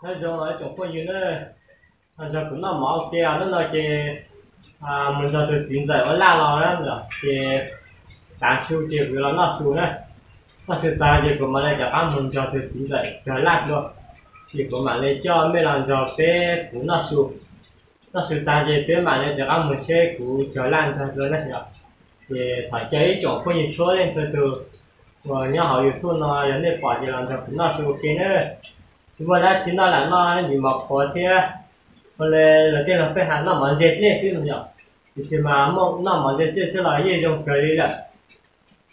Nyob zoo os tsoom phooj ywg na, nrog kuv noj mov ua ke. Hnub no ces mus nrog tus txiv ntxawm ua laj los na, ces tav su ces kuv los noj su na. Noj su tag ces kuv mam li rov qab mus nrog tus txiv ntxawm cog laj dua, ces kuv mam li coj mej los nrog peb kuv noj su. Noj su tag ces peb mam li rov qab mus seb kuv cog laj nrog dua na yom. Ces thov caw ib tsoom phooj ywg txhua leej txhua tus uas nyob hauv YouTube no, yog nej pom ces los nrog kuv noj su ua ke na. Tsis muaj dab tsi noj lam noj ntsis mov qhuav thiab. Ua li lawv tej laus peb hais noj mov ntse dlej xwb yom. Tiam sis mas noj mov ntse dlej xwb los yeej zoo kawg li lawm.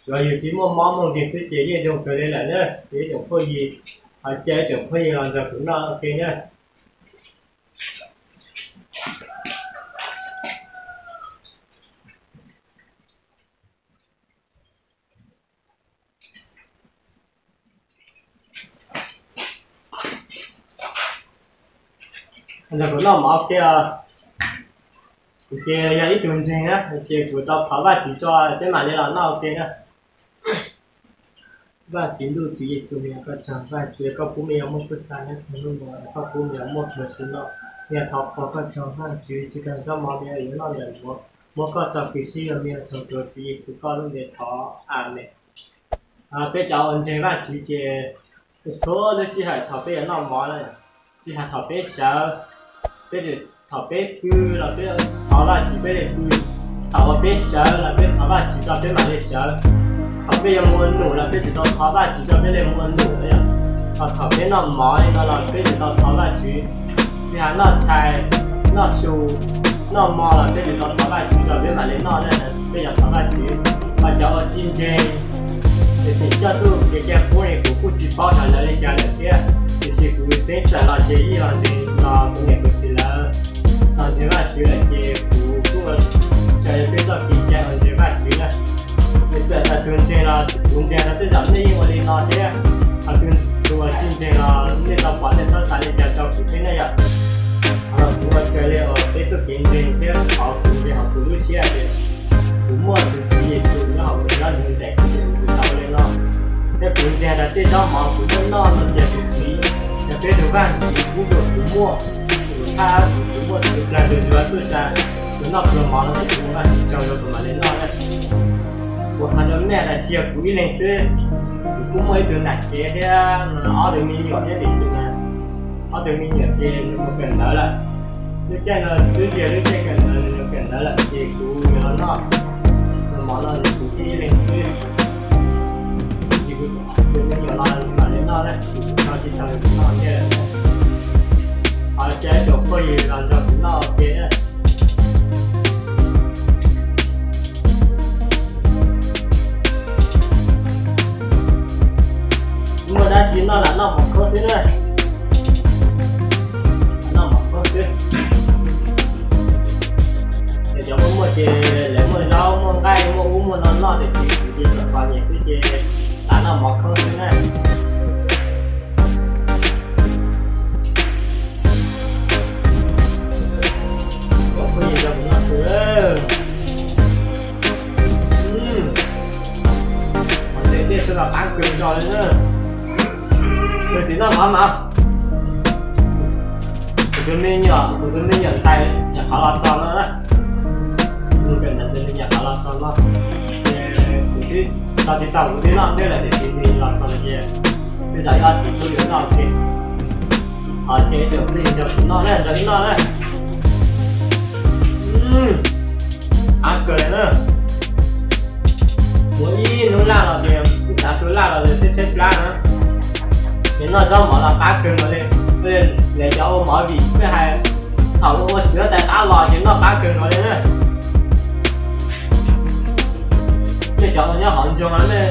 Tsuav yus tsis muaj mob muaj nkeeg xwb ces yeej zoo kawg li lawm na. Ces ib tsoom phooj ywg, thov caw ib tsoom phooj ywg los nrog kuv noj ua ke na. Nrog kuv noj mov ua ke. Kuv ces yog ib tug ntseeg na, ces kuv tau thov Vajtswv tso peb mam li los noj ua ke na. Vajtswv ntuj, Tswv Yexus, me nyuam koj tsaug. Vajtswv, koj pub me nyuam muaj txuj sa nyob txog hnub no, koj pub me nyuam muaj hmoov tsis noj, me nyuam thov qhuas koj tsaug. Vajtswv, tsis tas zaub mov me nyuam yuav noj lawm, muab koj tso kis sib yuav me nyuam tsaug rau Tswv Yexus koj lub npe thov, Amees. Peb cov uas ntseeg Vajtswv ces txhua lub sij hawm thaum peb yuav noj mov na, tsis hais thaum peb sawv, peb, thaum peb pw los peb thov Vajtswv peb li pw, thaum uas peb sawv los peb thov Vajtswv tso peb mam li sawv, thaum peb yuav mus ua num los peb tsum tau thov Vajtswv tso peb li mus ua num na yom. Thaum peb noj mov li no los peb tsum tau thov Vajtswv, tsis hais noj tshais, noj su, noj mov los peb tsum tau thov Vajtswv tso peb mam li noj na. Peb yuav thov Vajtswv. Ho cov uas tsis ntseeg, ces tseem coj txuj kev cai qub ne kuv kuj tsis paub xyov lawv li cas lawm thiab, tiam sis kuv xeeb tawm los ces yeej los ntseeg los kuv niam kuv txiv lawv los ntseeg Vajtswv lawm ces kuv kuj ua tsaug rau peb txoj kev cai uas ntseeg Vajtswv na. Ces txawm tas tus ntseeg los kuv ntseeg rau tej zaum nej yeej ua li no thiab, ho tus uas tsis ntseeg los nej tau pom nej txhob xav li cas rau kuv thiab na yom. Ho kuv ua tsaug li uas peb txoj kev ntseeg thiab qhov kuv ntseeg hauv kuv lub siab tias kuv muaj tus Tswv Yexus nyob hauv kuv nyob nws ncaim kuv ces kuv tau ua li no. Thiab kuv ntseeg tias tej zaub mov kuv muab noj no ces tus Tswv, yog peb tus Vajtswv pub rau kuv muaj, kuv thaj kuv muaj tus plag tus yuav txuj sa, kuv noj pluas mov no ces kuv ua Vajtswv tsaug rau kuv mam li noj na. Kuv qhia rau nej hais tias tsis yog kuv ib leeg xwb, kuv kuj muaj ib tug nam tsev thiab ob tug me nyuam thiab tiam sis mas ob tug me nyuam ces nws mus kawm ntawv lawm. Lub caij no twb yog lub caij kawm ntawv, nws mus kawm ntawv lawm ces kuv yuav los noj pluas mov no nws kuv thiaj ib leeg xwb. Ces kuv tus me nyuam los mam li noj na, kuv tsis tau noj thiab. Ho caw ib tsoom phooj ywg los nrog kuv noj ua ke na. Muaj dab tsi noj lam noj mov khoob xwb na. Noj mov khoob xwb. Cov muaj muaj ces lawv muaj zaub muaj nqaij muaj ub muaj no noj tiam sis kuv ces txom txom nyem xwb ces lam noj mov khoob xwb na. Cov phooj ywg nrog kuv noj su. Mov ntse dlej xwb los qab kawg nkaus li na. Kuv tsis noj mov mas kuv tus me nyuam, kuv tus me nyuam ntxhais nyuam qhuav los txog no na. Nws kawm ntawv ntawd nws nyuam qhuav los txog no, ces kuv twb tso tsis tau kuv twb noj dlej lawm tiam sis nws los txog no ces twb tau ib ob txiv tub yuav noj ua ke. Ho ces ib tsoom phooj ywg nrog kuv noj na, nrog wb noj na. Qab kawg li na. Mus ib hnub laj los ces ib tav su laj los ces tshaib tshaib plab na. Ces noj zaub mov los qab kawg nkaus li. Lawv cov ua movie peb hais thaum ua txiv huab tais qab los ces noj qab kawg nkaus li na. Nej cov uas nyob hauv nroog no nej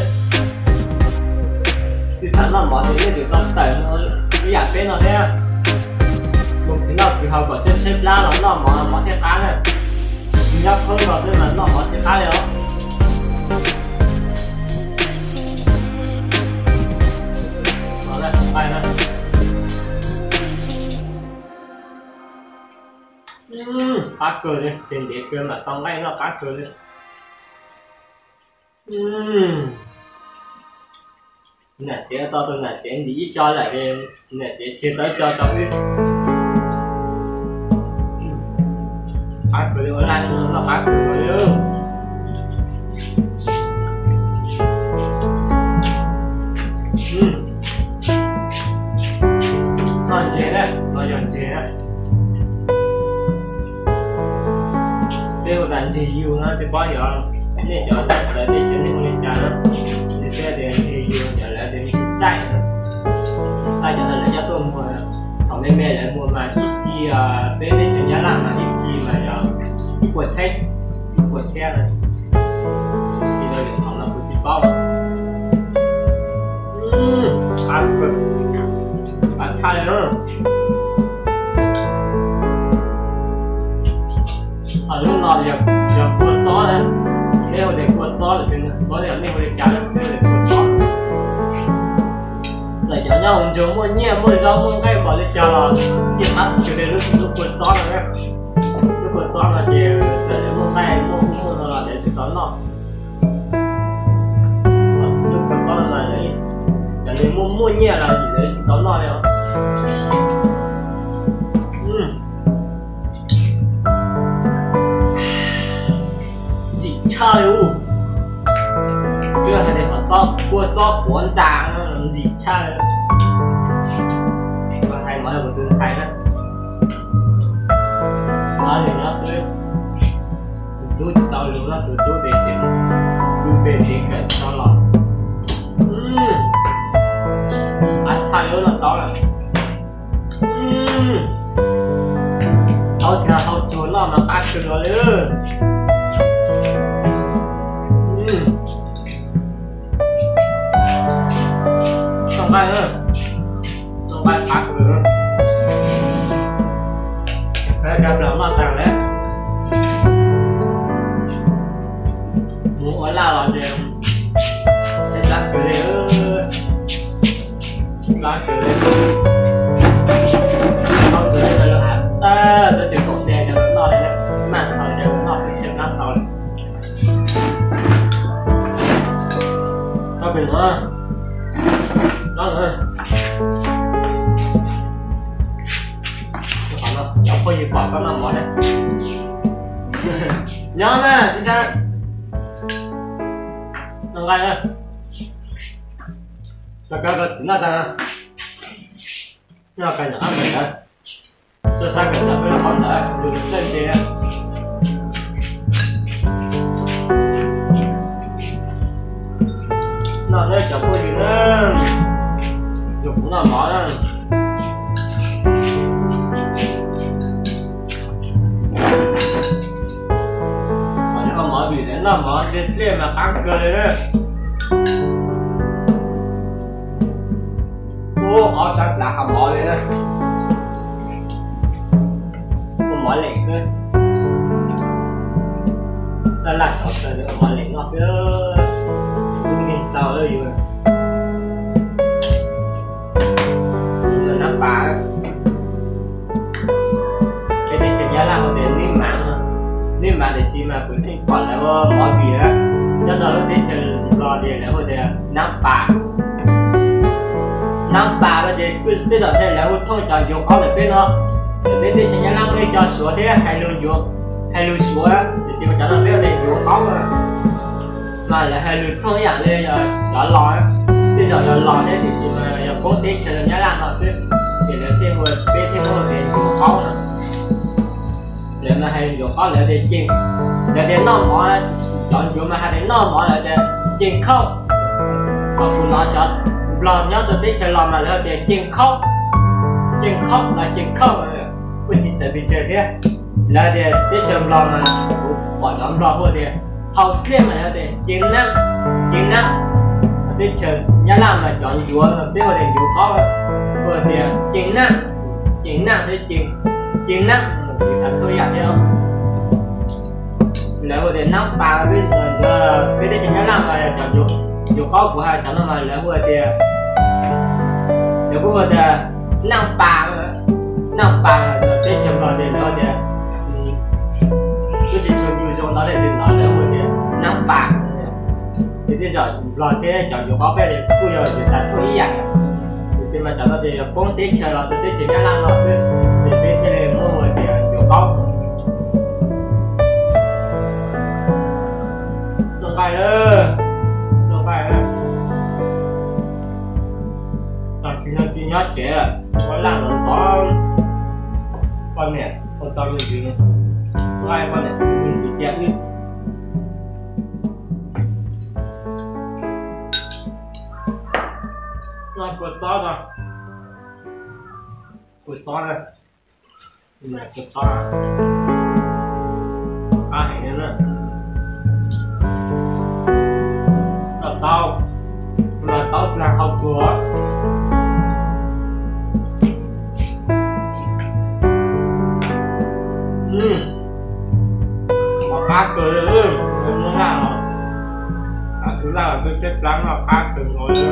tsis xav noj mov ces nej tsum tau tawm ib yam peb no thiab. Mus kwv noj kwv haus kom tshaib tshaib plab los noj mov, mov thiaj qab na. Nyob khoob nkaus xwb mas noj mov tsis qab li os. Qab kawg li, ces ntev kawg mam tau nqaij noj qab kawg li. Nam tsev tau tus nam tsev ntim ib co lawm, nam tsev tseg tau ib co tso wb. Qab kawg li, ua laj no qab kawg li. Noj ntseg na, no yog ntseg na. Peb hu tas ntseg yug no, tsis paub yog nej cov txawv teb chaws nej hu li cas na. Nws thiaj tias ntseg yug, cov lawv tias ntseg txaij na. Txaij cov no lawv nyob tuaj muag, thaum me me lawv muag mas ib kis, peb teb chaws Nyab Laj mas ib kis mas yog ib puas txhiab, ib puas txhiab na. Tab sis lwm thaum no kuv tsis paub. Qab, qab tshaj li na. Lub no yog kua txob na, peb hu tias kua txob lawm, peb hu tias nej hu li cas, peb hu tias kua txob. Txawm cov nyob hauv nroog muaj nyiaj muaj zaub muaj nqaij npaum li cas los yeej qab tsis tsw li lub, lub kua txob no na. Lub kua txob no ces txawm lawv muaj nqaij muaj ub muaj no los lawv tsis tau noj. Lub kua txob no mas cov neeg muaj muaj nyiaj los lawv tsis tau noj li os. Ntxim tshaj li ub. Twb hais tias kua txob puav ntxa, ntxim tshaj li. Hais mov kuv tus ntxhais na, tus nyob xwb, tus tub tsis tau lus no, tus tub tias ces lub npe ntiv kawm tsis tau los. Qab tshaj li lub no tau lawm. Tau tag hau tsuag noj mas qab kawg los li. Noj nqaij, noj nqaij qab kawg. Cov plaub noj tag lawm. Mus ua laj los ces plab kawg li, plab kawg li. Tau tus li lawv has tag, tab sis kaum tes cov lawv noj li, maj txog cov lawv noj twb tshem plab tau li. Tau pem no, no, cov phooj ywg pom koj noj mov na, nyob na ib sab, noj nqaij na, rau koj rau txiv noj tag, noj koj nyuam qab mus ntawd, tuaj sab kawm ntawv peb los qhov ntawd lus txawj ntse. Noj nawb cov phooj ywg na, yog kuv noj mov na. Ua mov vim noj mov ntiag dlej mas qab kawg li na. Ua ob sab plav hav mov li na. Ua mov leem xwb. Taj laj tov taw ua mov leem noj xwb. Tub neeg tau yus nab pas. Peb teb chaws Nyab Laj hu tias nib mav, nib mav tiam sis mas kuv xeej pom lawv ua mov vim na. Nyob rau lub teb chaws Nplog ces lawv hu tias nab pas. Nab pas no ces tej zaum tej lawv hu thooj cov ncuav qaub ntawm peb no. Peb teb chaws Nyab Laj muaj ib co Suav thiab hais lus ncuav, hais lus Suav, tiam sis mas cov no peb hu tias ncuav qaub na. Mas lawv hais lus thooj ib yam li cov los, tej zaum yog los thiab tiam sis mas yog poob teb chaws Nyab Laj no xwb, ces lawv thiaj hu, peb thiaj muab hu tias ncuav qaub no. Lawv mas hais ncuav qaub lawv tias cees, lawv tias noj mov, cov ncuav mas hais tias noj mov lawv tias cees khauj. Ho kuv hnov cov Nplog nyob rau teb chaws los mas lawv tias cees khaub, cees khaub los cees khauj, kuj tsis txawv pes tsawg thiab. Lawv tias teb chaws Nplog mas kuv pom cov Nplog hu tias hau dlej mas lawv tias cees nab, cees nab. Teb chaws Nyab Laj mas cov ncuav peb hu tias ncuav qaub, hu tias cees nab, cees nab thiab cees nab, txhais tau ib yam thiab. Lawv hu tias nab pas, peb teb chaws Nyab Laj mas yog cov ncuav qaub kuv hais cov no mas lawv hu tias, lawv kuj hu tias nab pas, nab pas, teb chaws Nplog ces lawv hu tias, twb tsis tshua zoo ntau tej ntawd lawv hu tias nab pas. Tej zaum Nplog thiab cov ncuav qaub peb kuj yog tsis tas tuaj ib yam, tiam sis mas cov no ces yog poob teb chaws los rau teb chaws Nyab Laj no xwb, ces peb thiaj li muab hu tias ncuav qaub. Noj nqaij, noj nqaij. Tam sim no tsis nyob tsev lawm, ua laj los ntxov. Poj niam ua tau me ntsis nqaij, poj niam ua me ntsis cia wb. Noj kua txob no, kua txob na, kua txob qab heev na. Noj taub, noj taub plag hau tsuag. Mov qab kawg li, noj laj los, kav tus laj los twb teb plab noj qab kawg nkaus li.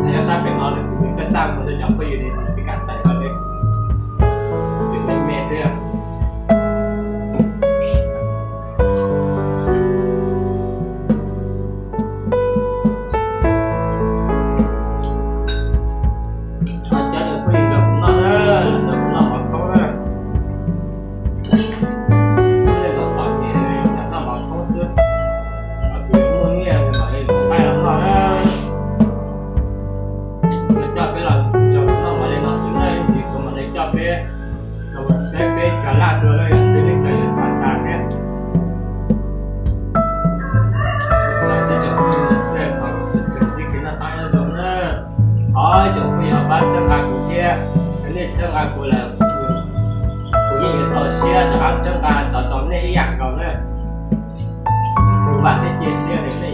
Nyob sab pem no lawm ces nws txaj txaj muag rau cov phooj ywg li, tsis kam tawm hauv li, tseem me me xwb. Ho cov phooj ywg nrog kuv noj na, nrog kuv noj mov khoob na. Ib leeg tom tom ces noj mov khoob xwb, ho kuv yuav muaj nyiaj mam li nqaij los noj na. Kuv coj peb los nrog kuv noj mov li no xwb na, ib ntsis kuv mam li coj peb los saib peb cov laj dua na, yog peb lub caij yuav xav tas thiab. Tsoom phooj ywg, tsoom phooj ywg noj qab nyob zoo na. Thov tsoom phooj ywg pab txhawb nqa kuv thiab, nej txhawb nqa kuv lawm, kuv yeej yuav txaus siab rov qab txhawb nqa tau nej ib yam nkaus na. Kuv vam thiab cia siab tias nej